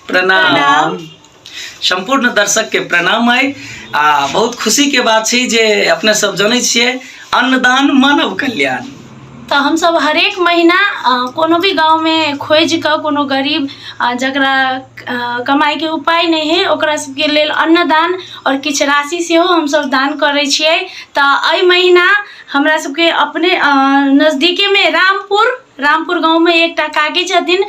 प्रणाम। सम्पूर्ण दर्शक के प्रणाम है आ बहुत खुशी के बात छै जे अपने सब जनै छियै अन्नदान मानव कल्याण। तऽ हमसब हरेक महीना कोनो भी गाँवमे खोजि कऽ कोनो गरीब जकरा कमाइके उपाय नहि हइ, ओकरा सबके लेल अन्नदान आओर किछु राशि सेहो हमसब दान करै छियै। तऽ एहि महीना हमरा सबके अपने नजदीकेमे रामपुर गाँवमे एकटा काकी छथिन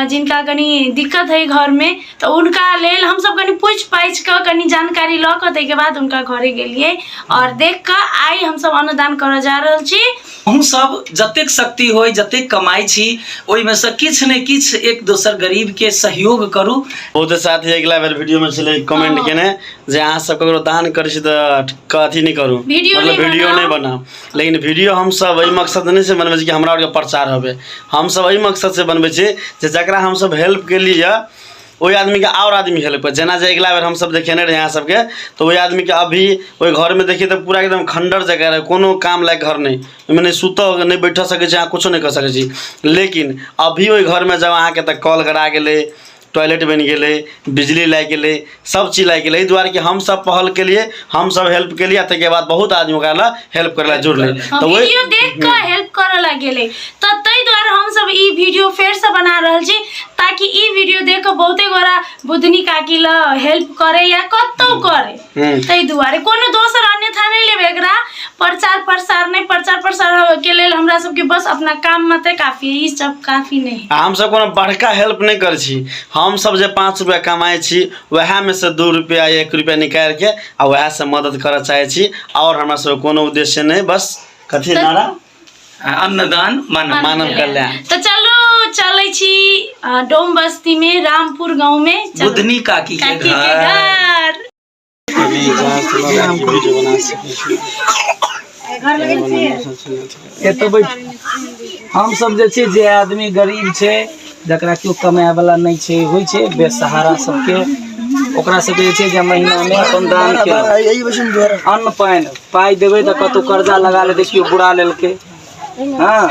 जिनका कनि दिक्कत हइ घरमे, तऽ हुनका लेल हमसब कनि पूछि पाछि कऽ कनि जानकारी लऽ कऽ ताहिके बाद हुनका घरे गेलियै आओर देख कऽ आइ हमसब अन्नदान करऽ जा रहल छी। अहूँ सब जतेक शक्ति होय, जतेक कमाइ छी, ओहिमे सँ किछु ने किछु एक दोसर गरीब के सहयोग करू। बहुते साथी अगिला बेर वीडियो में छलै कमेंट केने जे अहाँ सब ककरो दान करै छी तऽ अथी नहि करू, वीडियो मतलब नहि वीडियो नहि बनाउ। बनाउ। लेकिन वीडियो हमसब एहि मकसद नहि से बनबै छी कि हमरा आरके प्रचार होबे, हमसब एहि मकसद से बनबै छी जे जकरा हमसब हेल्प केलियै ओहि आदमीके आओर आदमी हेल्प कर। जेना जे अगिला बेर हमसब देखेने रही अहाँ सबके, तऽ ओहि आदमीके अभी ओहि घरमे देखिए तऽ पूरा एकदम खण्डर जगह रहै, कोनो काम लायक घर नहि, ओहिमे नहि सुतऽ नहि बैठ सकै छी अहाँ, कुछो नहि कऽ सकै छी। लेकिन अभी ओहि घरमे जब अहाँके तऽ कल गड़ा गेलै, टॉयलेट बनि गेलै, बिजली लागि गेलै, सब चीज लागि गेलै। एहि दुआरे कि हमसब पहल केलियै, हमसब हेल्प केलियै, आ ताहिके बाद बहुत आदमी ओकरा लए हेल्प करै लए जुड़लै। तऽ ओहि वीडियो देख कऽ हेल्प करऽ लए गेलै, तऽ ताहि दुआरे हमसब ई वीडियो फेरसँ बना रहल छी ताकि ई वीडियो देख कऽ बहुते गोरा बुधनी काकी लए हेल्प करे या कतौ करे। ताहि दुआरे कोनो दोसर अन्यथा नहि लेबै एकरा, प्रचार प्रसार नहि, प्रचार प्रसार के लेल हमरा सबके बस अपना काम मात्र काफी है, ई सब काफी नहीं। आ हमसब कोनो बड़का हेल्प नहि करै छी, हमसब जे 5 रुपया कमाइ छी वएहमे से 2 रुपया 1 रुपया निकालिके आ वएहसँ मदद करऽ चाहै छी। और हमरा सबके कोनो उद्देश्य नहि, बस कथी नारा अन्नदान मानव कल्याण। तऽ चलू चलै छी डोम बस्ती में रामपुर गाँव में बुधनी काकी के घर। हम सब जे छै जे आदमी गरीब छै, जकरा केओ कमाए वाला नहि छै, होइ छै बेसहारा सबके, ओकरा सबके जे छै जे महीना में अपन दान केलहुँ अन्न पानि। पाइ देबै तऽ कतहु कर्जा लगा लेतै, केओ बुरा लेलकै, हँ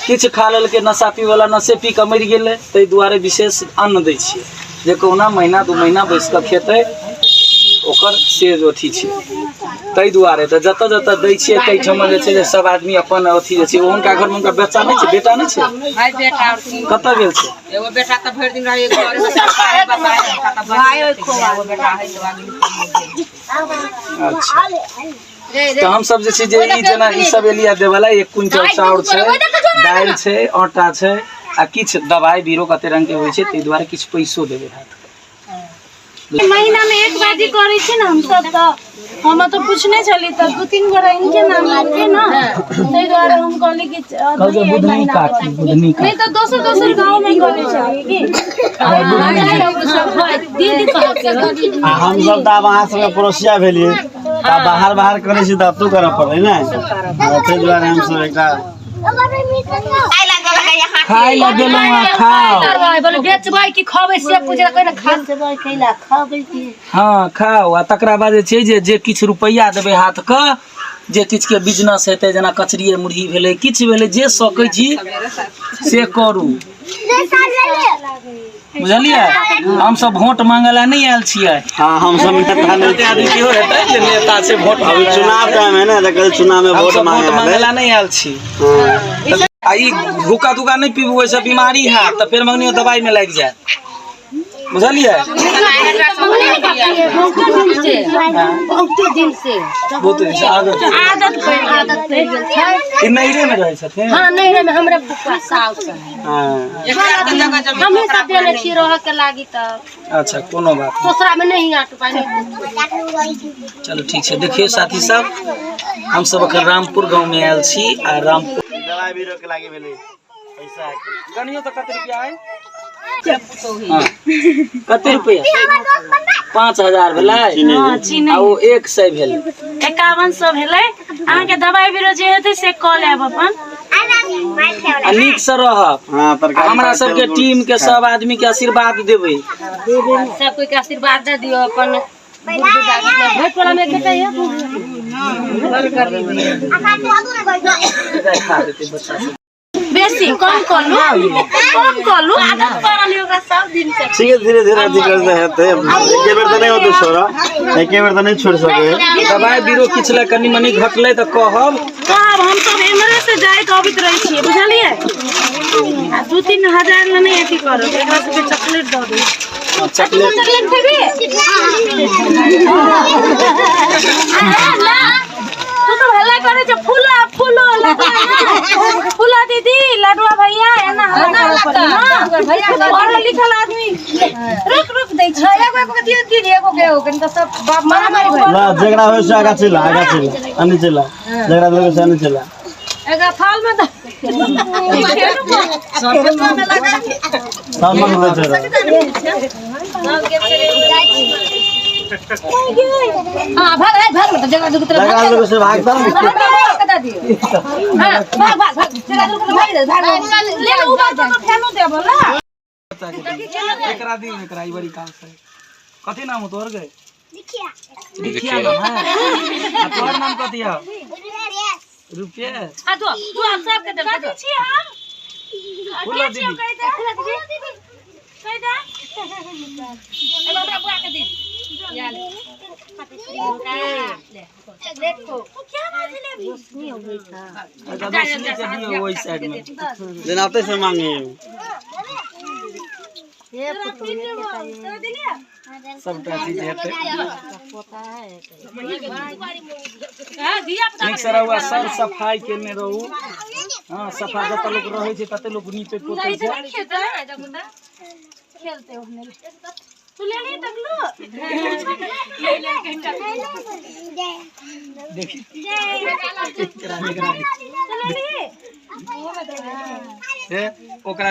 किछु खा लेलकै, नशा पीवला नशे पी कऽ मरि गेलै। ताहि दुआरे विशेष अन्न दै छियै जे कहुना महीना 2 महीना बैस कऽ खेतै, ओकर से अथी छै। ताहि दुआरे तऽ जतऽ जतऽ दै छियै ताहिठाम जे छै जे सब आदमी अपन अथी जे छै। हुनका घरमे हुनका बच्चा नहि छै, बेटा नहि छै, कतऽ गेल छै? एगो बेटा तऽ भरि दिन रहै घरमे, बेटा है। अच्छा, तऽ हमसब जे छै जे ई जेना ई सब एलियै देबऽ ला, 1 क्विंटल चाउर छै, दालि छै, आटा छै आ किछु दबाइ बीरो कते रंग के होइ छै, ताहि दुआरे किछु पैसो देबै हाथ। महीना में एक बाजी करै छी ने हमसब, तऽ हम तऽ पूछने छली तऽ 2-3 गोरा इनके नाम लेलकै ने, ताहि दुआरे हम कहली कि कहलकै बुधनी काकी, बुधनी काकी। नहि तऽ दोसर दोसर गाँव में करै छलियै की। आ हमसब तऽ आब अहाँ सबके पड़ोसिया भेलियै, तऽ बाहर बाहर करै छी तऽ एतौ करऽ पड़लै ने, ताहि दुआरे हमसब एकटा खाय ला देलहुँ अहाँ खाओ। बेचबै कि खबै से पूछे कोइ ने खा। हँ खाओ। आ तकरा बाद जे छै जे किछु रुपैआ देबै हाथ के, जे किछु के बिजनेस हेतै, जेना कचरिये मुरही भेलै, किछु भेलै, जे सकै छी से करू, बुझलियै? हमसब वोट मांगे ला नहि आयल छियै। हाँ, हमसब नेता नहि कते आदमी इहो हेतै जे नेता छै वोट अभी मांगे। चुनाव टाइम है ने, तऽ कहै चुनाव में वोट हमसब मांगे वोट मांगे ला नहि आयल छी। हाँ। आ ई भूखा तुका नहि पीबू, ओहिसँ बीमारी हैत तऽ फेर मंगनियो दवाई में लागि जायत, बुझलियै? बहुते दिन से, बहुत दिन से आदत, आदत पड़ि गेल। आदत पड़ि गेल छै। ई नैहरे में रहै छथिन? हाँ, नैहरे में हमरा फुफा साउस है। हाँ। हमही सब देने छी रह के लागी तऽ। अच्छा, कोनो बात नहीं। दोसरा में नहीं आटो पानी। चलू ठीक छै। देखियौ साथी सब, हमसब अखन रामपुर गाँव में आयल छी आ रामपुर दवाई बीरो के लागी भेलै पैसा के। गनियो तऽ कते रुपया है? हाँ। कते रुपया? 5000 भेलै। हँ, चीनी। आ ओ 100 भेलै। 5100 भेलै। अहाँके दबाइ बीरो जे हेतै से कऽ लेब अपन। आ नीक से रहब। हाँ, तरकारी हमरा सबके टीम के सब आदमी के आशीर्वाद देबै। सब कोई के आशीर्वाद दे दियो अपन। भोट वाला में कते है? खा देतै बच्चा सब। बेसी कम करू। कम कलू आदत पड़ल ओकरा सब दिन से। ठीक है, धीरे धीरे अथी करते हेतै। एके बेर तऽ नहि होतै छोड़ा, एके बेर तऽ नहि छोड़ि सकै। दबाइ बीरो किछु लए कनि मनि घटलै तऽ कहब। कहब हम सब एम्हरे से जाइत अबैत रहै छियै, बुझलियै? आ 2-3 हजार मे नहि अथी करब, एकरा सबके चॉकलेट दऽ देब। चॉकलेट चॉकलेट खेबी? तू सब हल्ला करे छै, फूला फूलो फूला दीदी लडुआ भैया एना हल्ला करे पड़ी ना। पढ़ल लिखल आदमी रुक रुक दै छै। एगो एगो के दियौ दीदी, एगो के एगो के, नहीं तो सब बाप मारामारी भए। ना जकरा होइ से आगा चलि, आगा चलि, अन्ने चलि, जकरा देबै से अन्ने चलि। एगो थाल में दे। सब मंगबै छै। हां भाग रे भाग, मत जगह दुगु तरफ जकरा देबै से भागता। भाग दे दियौ। हां भाग भाग भाग, जगह दुगु तरफ भाग दे, भाग ले उ बात तो फेनो देबो ना। एकरा दियौ, एकरा ई बड़ी काम से। कथी नाम हो तोहर गे? लिखिया। नाम है? आ तोहर नाम कथी है? रुपेश। हां दो तू हम सब के दे। कथी छी हम? फूला दीदी। कहि दे, दीदी कहि दे। एगो हमरा बुआ के दीदी। या ले। ले तू क्या बात लेबी? अच्छा रोशनी के दियौ ओहि साइड में। जेना ओतै से मांगे। तोरा देलियै? सबटा चीज हेतै। हां दिया पता। नीक से रहू आ सर सफाई केने रहू। हाँ, सफा जतऽ लोक रहै छै तते लोक नीपे पोतै छै। खेलते हो हमने। तू ले ली तकलू। देखी एकरा एकरा तू ले ली। से ओकरा।